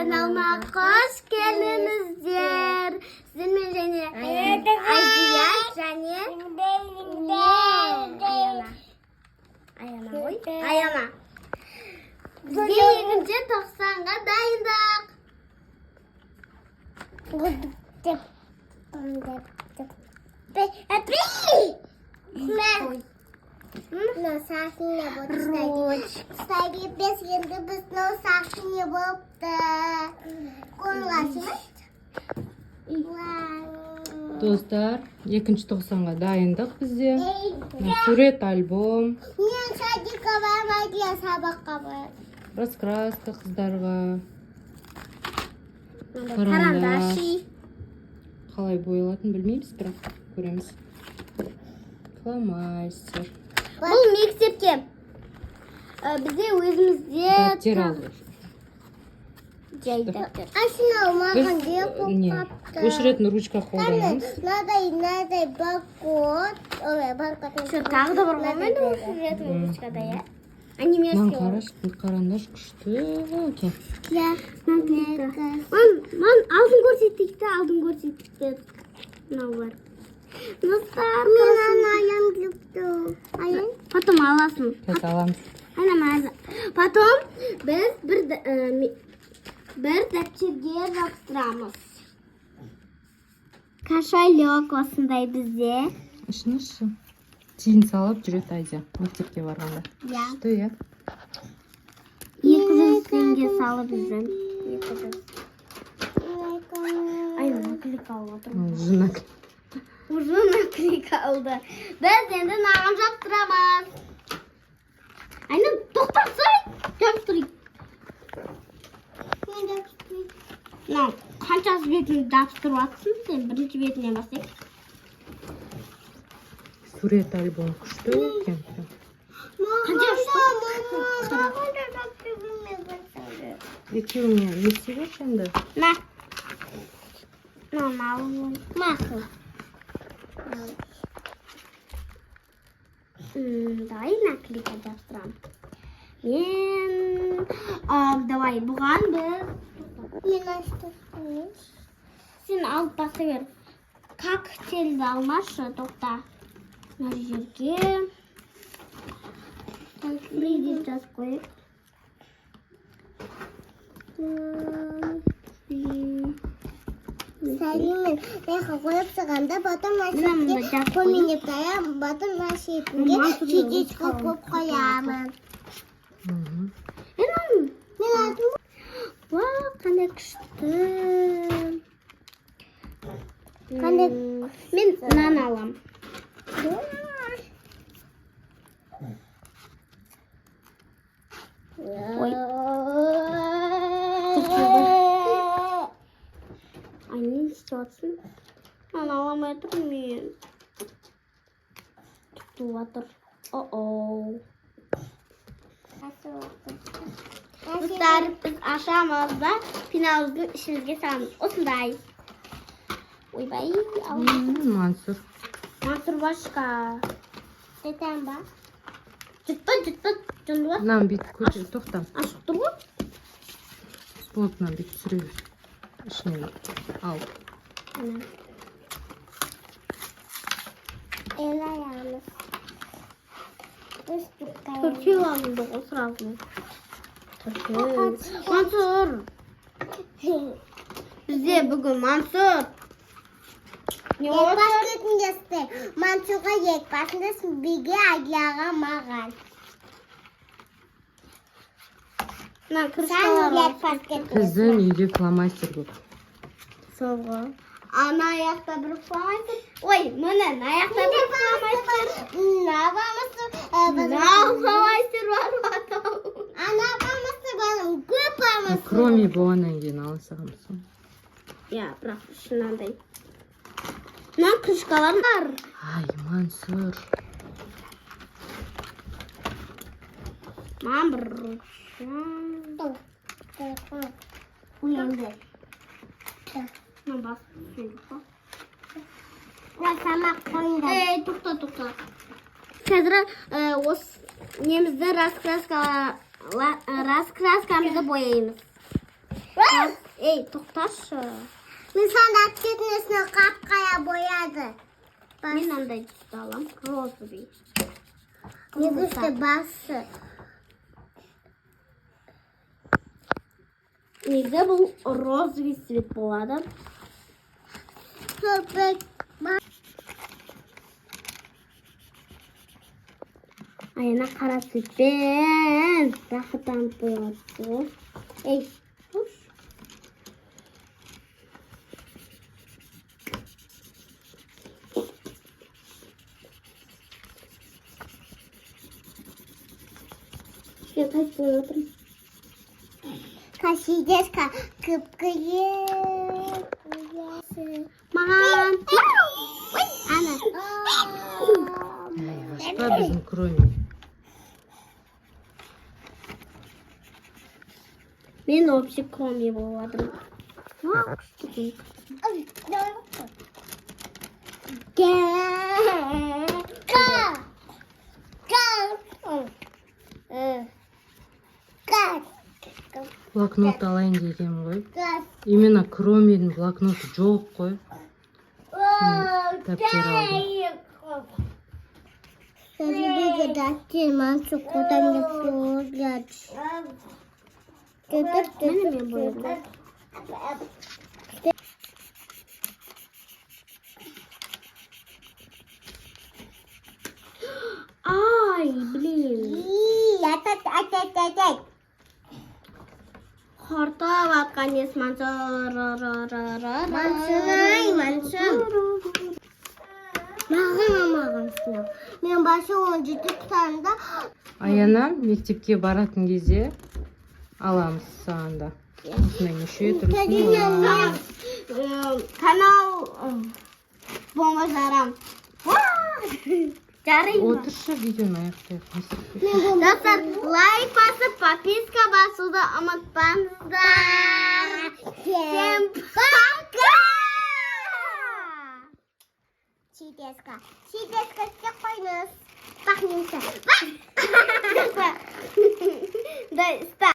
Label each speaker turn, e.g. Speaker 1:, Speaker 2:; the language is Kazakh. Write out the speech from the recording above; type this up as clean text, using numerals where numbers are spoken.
Speaker 1: Каналыма қош келдіңіздер. Сіздермен және Айзия және Аяна. Аяна ғой. Аяна. Бізде екінші тоқсанға дайындық.
Speaker 2: Кстати, біз енді біз сахне болыпты. Қоңырау.
Speaker 3: Достар, екінші тоқсанға дайындық бізде. Мына сурет альбом,
Speaker 2: Мен садикқа бармайды, я сабаққа барамын.
Speaker 3: Раскраска қыздарға.
Speaker 1: Карандаши.
Speaker 3: Қалай боялатынын білмейміз, бірақ көреміз. Фломастер.
Speaker 1: Бұл мектепке. Бізде өзімізде
Speaker 3: Дәптер алдық.
Speaker 1: Жай дәптер.
Speaker 2: Асина
Speaker 3: Біз
Speaker 2: маған деп
Speaker 3: не,
Speaker 2: қапты.
Speaker 3: Өшіретін ручка қолданамыз.
Speaker 2: Мынадай, мынадай баркод. Ой, баркод.
Speaker 1: Что, тағы да бар ғой менде өшіретін ручкада, иә? А немецкий
Speaker 3: Мынаны
Speaker 1: ол.
Speaker 3: Қарашы, карандаш күшті екен.
Speaker 1: Иә. Мам, мам, алдын көрсеттік те, алдын көрсеттік те. Мынау бар. Достар,
Speaker 2: Мен
Speaker 1: қарасын.
Speaker 2: ана аян люблю. Аян?
Speaker 1: Потом аласың.
Speaker 3: Қазір аламыз.
Speaker 1: Ана маза. Потом біз бір дәптерге жабыстырамыз. Кошелек осындай бізде.
Speaker 3: Ішін ашшы. Тиын салып жүреді Айзия мектепке барғанда.
Speaker 1: Иә.
Speaker 3: Күшті, иә?
Speaker 1: 200 теңге салып жүрмін. 200. Ай, наклейка алып отырмын.
Speaker 3: Уже
Speaker 1: Уже наклейка алды. Біз енді мынаған жабыстырамыз. Айна, тоқтатсай. Жабыстырайық. Мынау қаншасы бетін жабыстырып жатсың сен? Бірінші бетінен бастайық.
Speaker 3: Сурет альбом күшті екен.
Speaker 1: Қанша штук?
Speaker 3: Екеуіне не істей берші енді?
Speaker 1: На. Мынаны алып.
Speaker 2: Мақұл.
Speaker 1: Давай наклейка жабыстырамын. Мен давай бұған біз
Speaker 2: Мен ашты.
Speaker 1: Сен алып баса бер. Коктейльді алмашы, тоқта. Мына жерге фри деп жазып қояйық. Фри.
Speaker 2: Сәлимен мына қойып шығамда, потом
Speaker 1: Мына мында
Speaker 2: мына
Speaker 1: жап
Speaker 2: қойып қоямын, потом мына шетінге сердечко қойып қоямын.
Speaker 1: Енді
Speaker 2: Мен алдым.
Speaker 1: Уа, қандай күшті.
Speaker 2: Қандай
Speaker 1: Мен мынаны аламын. Ой. Ай, не істеп жатсың? Мынаны ала алмай тұрмын мен. Тұтылып жатыр. О-оу. Достар, біз ашамыз да, пеналымыздың ішімізге саламыз. Осындай. Ойбай, ал.
Speaker 3: Мансұр.
Speaker 1: Мансұр башка.
Speaker 2: Жетем ба?
Speaker 1: Жұтпа, жұтпа, жынды.
Speaker 3: Мынаны бүйтіп көтер, тоқта.
Speaker 1: Ашық тұр ғой.
Speaker 3: Болды, мынаны бүйтіп түсіре бер. Ішіне алып.
Speaker 1: Міне.
Speaker 2: El ayağımız.
Speaker 1: Төртеу алынды ғой сразу. Төртеу. Мансұр. Бізде бүгін Мансұр. Не
Speaker 2: Екі
Speaker 1: отыр?
Speaker 2: баскетінде Мансұрға екі басында, биге, Айдияға, маған.
Speaker 1: Мына
Speaker 2: Сен
Speaker 1: крышкалар
Speaker 2: екі баскет.
Speaker 3: Біздің үйде фломастер көп.
Speaker 1: Солғы. Ана аяқта бір фломастер. Ой, міне, мына аяқта бір фломастер.
Speaker 2: Мына фломастер,
Speaker 1: Мына фломастер бар потом.
Speaker 2: Ана фломастер бар, көп фломастер.
Speaker 3: Кроме болғаннан кейін ала саламыз ғой.
Speaker 1: Иә, бірақ мынандай. Мына крышкалар бар.
Speaker 3: Ай, Мансұр.
Speaker 1: Маған бір.
Speaker 2: Ой, енді.
Speaker 1: Мына бас түседі ғой.
Speaker 2: Тамақ қойыңдар.
Speaker 1: Ей, тоқта, тоқта. Қазір осы немізді раскраскамызды бояймыз. Ей, тоқташы.
Speaker 2: Мен саған дәптердің үстіне қап-қара бояды.
Speaker 1: Мен андай түсті алам. Розовый.
Speaker 2: Мен үсті басы.
Speaker 1: Негізі бұл розовый цвет болады.
Speaker 2: Көпек.
Speaker 1: Аяна қара цветпен рахаттанып бояды ғой. Ей, хош. Мен қайтып бояп отырмын.
Speaker 2: Кашидеска кып-кые.
Speaker 1: Маған.
Speaker 2: Ана.
Speaker 3: Ай, баспа біздің Кроми.
Speaker 1: Мен вообще Кроми болып жатырмын. А, күшті екен.
Speaker 2: Ка. Ка. Ка.
Speaker 3: Блокнот алайын дегенмін ғой.
Speaker 2: Ка.
Speaker 3: Именно Кромидің блокноты жоқ қой. Дәптер алдым.
Speaker 2: Сәлибеге дәптер мансу қолдан бояды.
Speaker 1: Міне мен боядым. Ай, блин.
Speaker 2: Ата-ата-ата-ата.
Speaker 1: Құртып атқан ес Мансұр.
Speaker 2: Мансұр, ай, Мансұр. Маған алмаған сынау. Мен басы 17 тұтанда
Speaker 3: Аяна, мектепке баратын кезде аламыз саған да. Осындай неше түрлісін аламыз.
Speaker 1: Канал бомба жарам. Жарай ма?
Speaker 3: Отыршы, видеоны аяқтайық. Не істеп кетті?
Speaker 1: Достар, лайк басып, подписка басуды ұмытпаңыздар. Всем пока!
Speaker 2: Чидеска. Чидеска істеп қойыңыз. Бақыңызшы.
Speaker 1: Дай, ста.